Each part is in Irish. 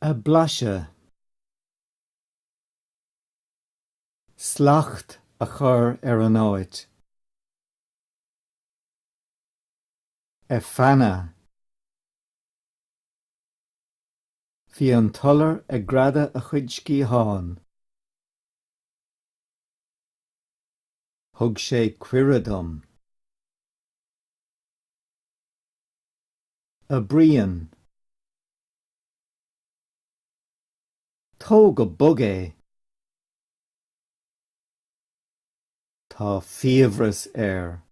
A blaiseadh. Slacht a chur ar an áit. A feannadh. Bhí an t-iolar ag greadadh a chuid sciathán. Thug sé cuireadh dom. A bruíon. Tóg go bog é. Tá fiabhras air.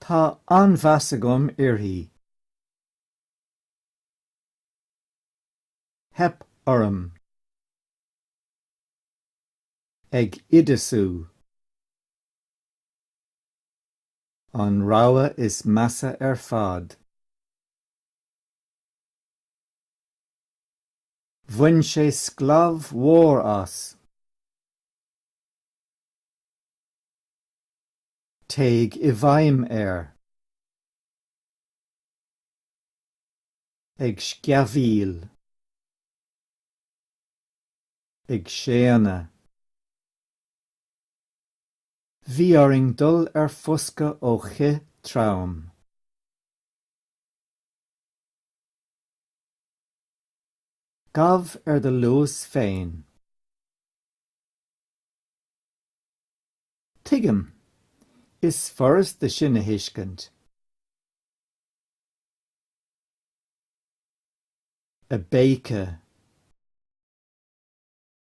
Tá an-mheas agam uirthi. Theip orm. Ag oideasú. An rogha is measa ar fad. Bhain sé sclamh mhór as. Téigh i bhfeidhm air. Ag sceamhaíl. Ag séanadh. Bhí orainn dul ar foscadh ó chith trom. Gabh ar do luas féin. Tuigim. Is furasta sin a thuiscint. A béiceadh.